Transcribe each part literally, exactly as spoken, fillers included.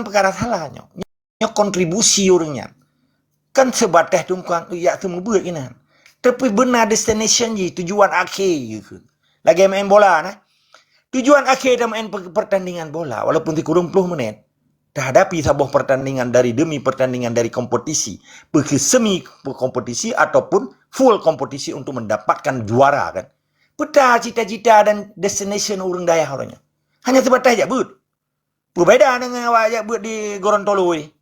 peukara salah nyoe. Nyoe kontribusi ureuëng nyan. Kan seubatéh tungkang yak seumeubeuet inan. Tapi beuna destination jih, tujuan akhé jih kheun. Lagée main bola nah. Tujuan akhé dah main per-, pertandingan bola, walaupun sikureueng ploh menit, tahadapi saboh pertandingan dari demi pertandingan dari kompetisi, peue semi kompetisi ataupun full kompetisi untuk mendapatkan juara kan. Peue ta cita-cita dan destination ureuëng dayah uroe nyoe. Hanya seubatéh jak beuet. Peubeda dengan awak jak beuet di Gorontalo tadi,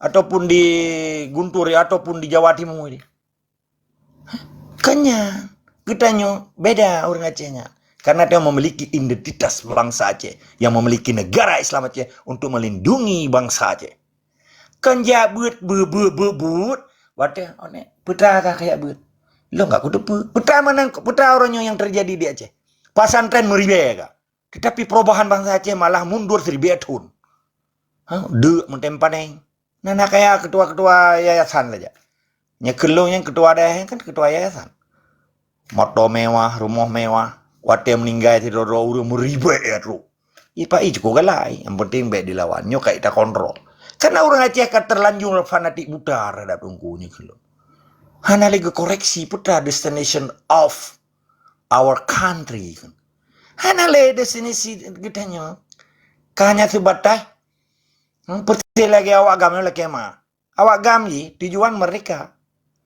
ataupun di Guntur tadi, ataupun di Jawa Timur tadi. Kan nyan, geutanyoe beda ureuëng Aceh nyan. Karena dia memiliki identitas bangsa Aceh, yang memiliki negara Islam Aceh untuk melindungi bangsa Aceh. Kan jak beuet, beuet, beuet, beuet, beuet. Watée, oh, ni, peue ta ka kajak beuet. Lôn ka kuteupeue. Peue ta meunan, peue ta uroe nyoe nyang terjadi di Aceh. Pesantren meuribée ka. Tetapi perubahan bangsa Aceh malah mundur siribée thon. Ha, deuk meutem paneng. Nah, na kaya ketua-ketua yayasan saja. Nyoe kheun lôn nyang ketua dayah kan ketua yayasan. Moto mewah, rumoh mewah. Watée meuninggai sidroe-droe ureuëng meuribée ya trok. Ipa i cukup galai, yang penting baik dilawan. Nyoe ka ita kontrol. Karena ureuëng Aceh ka terlanjur fanatik buta terhadap Teungku nyoe kheun lôn. Hana lé geukoreksi peue ta destination of our country kan. Hana lé destinasi geutanyoe. Ka hanya seubatéh, hmm, persis lagée awak GAM nyoe lakée ma. Awak GAM jih tujuan merdeka.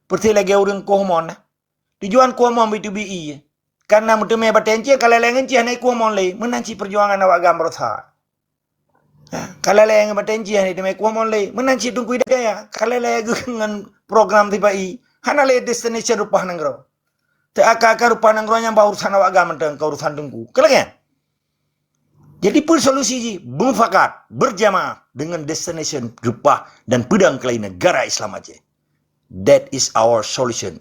Persis lagée ureuëng koh mon nah. Tujuan koh mon B two B E. Karena meuteumé batée ncien ka lé-lé ngon cih hana ikoh mon lé. Meunan cit perjuangan awak GAM berusaha. Ha, ka lé-lé ngon batée ncih hana iteumé ikoh mon lé. Meunan cit Teungku Hidayah. Ka lé-lé geuh ngon program sipa-i. Hana lé destination rupah nanggroe. Teuka-ka rupah nanggroe nyang ba urusan awak GAM mantong ka urusan Teungku. Ka lagée nyan. Jadi, peue solusi jih? Mufakat, berjamaah dengan destination rupah dan peudong keulai negara Islam Aceh. That is our solution.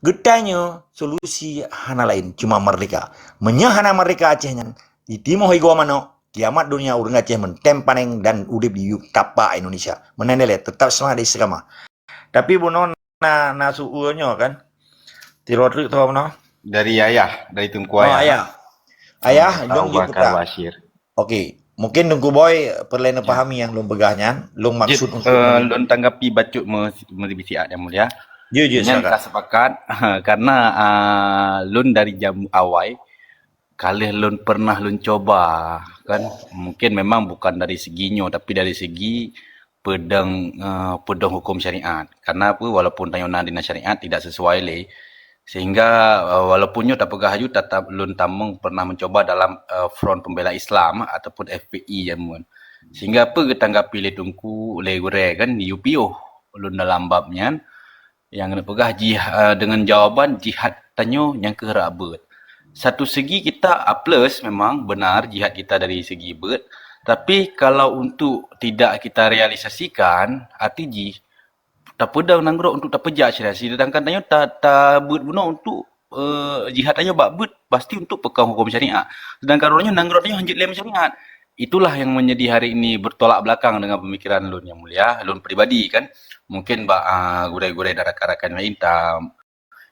Geutanyoe solusi hana lain, cuma merdeka. Meunyoe hana merdeka Aceh nyan, ditimoh igoe manok, kiamat dunia ureuëng Aceh meutem paneng dan udeb di yup tapa Indonesia. Meunan lé, tetap semangat dan istiqamah. Tapi bunoe na, na su-, nyoe kan. Tiro treuk tho bunoe. Dari ayah, dari Teungku Oh, Ayah. Ayah. Ayah, Abu jom Bakar jipeutak. Bashir. Okey. Mungkin Teungku Boy peureulée neupahami nyang lôn peugah nyan, lôn maksud untuk eh, lôn tanggapi bacut me-, meusibisiat yang mulia. Jeuet, jeuet, Nyan silakan. Ka sepakat, karena, ah, lôn dari jam awai, ka lheueh lôn pernah lôn coba, kan. Mungkin memang bukan dari segi nyoe, tapi dari segi peudong, eh, peudong hukum syariat. Karena apa? Walaupun tanyoe na di syariat tidak sesuai lé. Sehingga, eh, walaupun nyoe tapeugah aju, tetap lôn tamong pernah mencoba dalam, eh, Front Pembela Islam ataupun F P I jameun. Sehingga apa geutanggapi lé Teungku, lé gurée kan, di U P O lôn dalam bab nyan. Nyang keuneuk peugah jih, eh, dengan jawaban jihad tanyoe nyang keuh rak beuet. Satu segi kita, ah, plus memang benar jihad kita dari segi beuet, tapi kalau untuk tidak kita realisasikan, arti jih tapeudong nanggroe untuk tapeujak syariat, sedangkan tanyoe ta-, tabeuet bunoe untuk, eh, jihad tanyoe bak beuet pasti untuk peukong hukum syariat. Sedangkan uroe nyoe nanggroe tanyoe hanjeuet lé syariat. Itulah yang menjadi hari ini bertolak belakang dengan pemikiran lôn yang mulia, lôn pribadi kan. Mungkin bak, ah, gurée-gurée dan rakan-rakan lain ta-,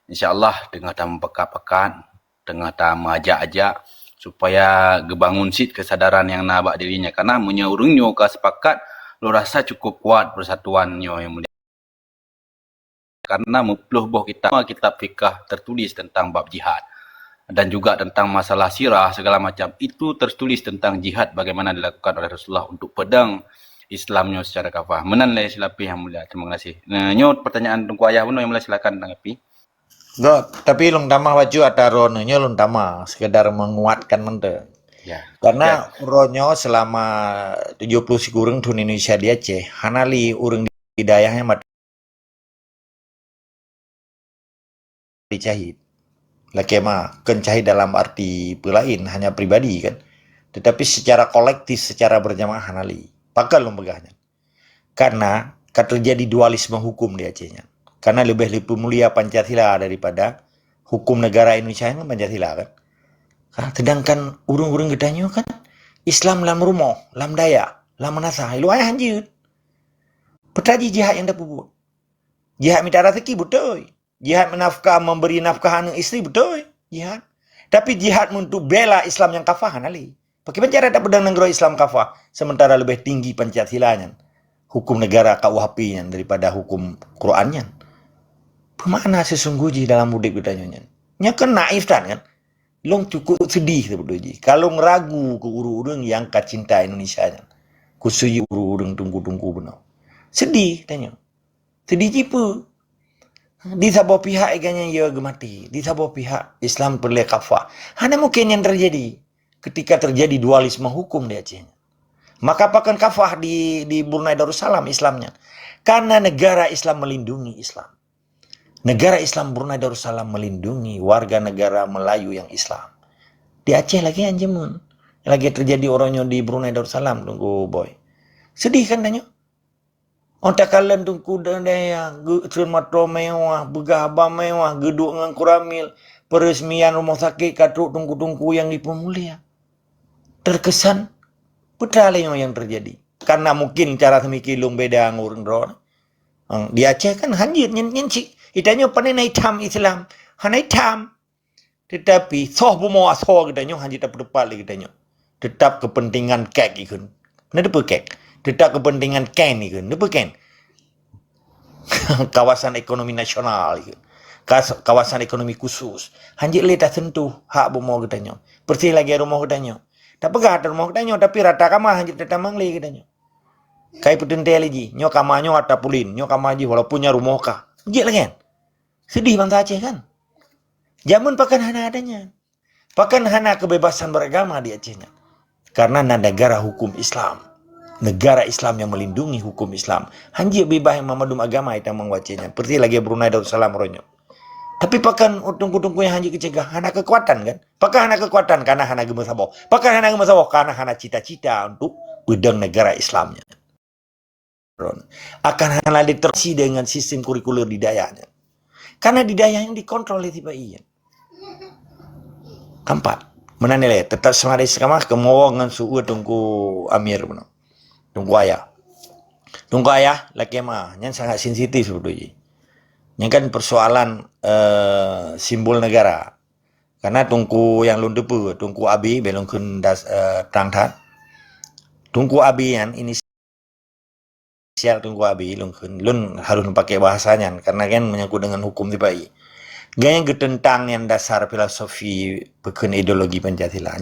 insya Allah teungoh tameupakat-pakat, teungoh tameuajak-ajak supaya geubangun cit kesadaran yang na bak diri nyan. Karena meunyoe ureuëng nyoe ka sepakat, lôn rasa cukup kuat persatuan nyoe yang mulia. Karena meuploh boh kitab, kitab fikah tertulis tentang bab jihad dan juga tentang masalah sirah segala macam. Itu tertulis tentang jihad bagaimana dilakukan oleh Rasulullah untuk pedang Islam nyoe secara kafah. Meunan lé silapeh yang mulia. Terima kasih. Nah, nyoe pertanyaan Teungku Ayah bunoe yang mulia, silakan tanggapi. Gop, tapi lôn tamah bacut ata droeneuh nyoe lôn tamah sekedar menguatkan mantong. Ya. Karena Ya. uroe nyoe selama tujuh puluh sikureueng thon Indonesia di Aceh, hana lé ureuëng di dayah nyang mat-, dicahit. Lakée ma, kon cahit dalam arti peulaén, hanya pribadi kan. Tetapi secara kolektif, secara berjamaah hana lé. Pakon lôn peugah nyan. Karena ka terjadi dualisme hukum di Aceh nyan. Karena leubeh dipeumulia Pancasila daripada hukum negara Indonesia nyan Pancasila kan. Ha, sedangkan ureuëng-ureuëng geutanyoe kan Islam lam rumoh, lam dayah, lam meunasah, i luwa nyan hanjeuet. Peue ta jih jihad nyang tapeubuet. Jihad mita raseuki beutôi. Jihad menafkah, memberi nafkah aneuk istri beutôi. Jihad. Tapi jihad untuk bela Islam nyang kafah hana lé. Pakriban cara tapeudong nanggroe Islam kafah, sementara leubeh tinggi Pancasila nyan, hukum negara, K U H P nyan, daripada hukum Quran nyan? Peumakna seusunggoh jih dalam udeb geutanyoe nyan. Nyoe kan naif that kan? Lôn cukup seudeh sibeutôi jih ka lôn ragu keu ureuëng-ureuëng nyang ka cinta Indonesia nyan, khusos ureuëng-ureuëng teungku-teungku bunoe. Seudeh tanyoe. Seudeh jipeue. Di saboh pihak ié nyan ya geumaté, di saboh pihak Islam peureulée kafah. Hana mungken nyan teujadi ketika teujadi dualisme hukum di Aceh nyan. Maka pakon kafah di, di Brunei Darussalam Islam nyan? Karena negara Islam melindungi Islam. Negara Islam Brunei Darussalam melindungi warga negara Melayu yang Islam. Di Aceh lagée nyan jameun. Lagée teujadi uroe nyoe di Brunei Darussalam, Teungku Boy. Seudeh kan tanyoe? Óh takalon teungku dayah, geutreun moto mewah, beugah haba mewah, geuduek ngon koramil, peureusmian rumoh sakét ka trok teungku-teungku nyang dipeumulia. Terkesan, peue teuma lé nyoe nyang teujadi. Karena mungken cara seumike lôn beda ngon ureuëng droe. Di Aceh kan hanjeuet nyan, nyan cit. Di tanyoe pane na itam Islam. Hana itam. Tetapi soh bumoe asoe geutanyoe hana jiteupeuteupat lé geutanyoe. Tetap kepentingan kek ikheun. Neuteupeue kek? Tetap kepentingan ken ikheun. Neuteupeue ken? Kawasan ekonomi nasional ikheun. Kas-, kawasan ekonomi khusus. Hanjeuet lé tasentuh hak bumoe geutanyoe. Persis lagée rumoh geutanyoe. Tapeugah ata rumoh geutanyoe, tapi rata kama hanjeuet tatamong lé geutanyoe. Kai peuteuntée lé jih, nyoe kama nyoe ata pulen, nyoe kama jih walaupun nyan rumoh kah. Jeuet lagée nyan. Seudeh bansa Aceh kan? Jameun pakon hana ada nyan. Pakon hana kebebasan beragama di Aceh nyan? Karena na negara hukum Islam. Negara Islam yang melindungi hukum Islam. Hanjeuet beubaih mandum agama itamong u Aceh nyan. Persis lagée Brunei Darussalam uroe nyoe. Tapi pakon teungku-teungku nyang hanjeuet geucegah? Hana keukuatan kan? Pakon hana keukuatan? Karena hana geumeusaboh. Pakon hana geumeusaboh? Karena hana cita-cita untuk peudong negara Islam nyan. Akan hana literasi dengan sistem kurikuler di dayah nyan. Karena di dayah nyan dikontrol lé sipa-i nyan. Keempat, meunan ilée, tetap seumari sekamah keumoe ngon su-, Teungku Amir bunoe. Teungku Ayah. Teungku Ayah, lakée meu'ah, nyan sangat sensitif sibeutôi jih. Nyan kan persoalan, eh, simbol negara. Karena teungku nyang lôn teupeue, Teungku Abi, bék lôn kheun das-, eh, trang that. Teungku Abi nyan ini sial Teungku Abi lôn kheun, lôn harôh lôn pakai bahasa nyan, karena kan menyangkut dengan hukum sipa-i. Gobnyan geuteuntang nyan dasar filosofi peukheun ideologi Pancasila.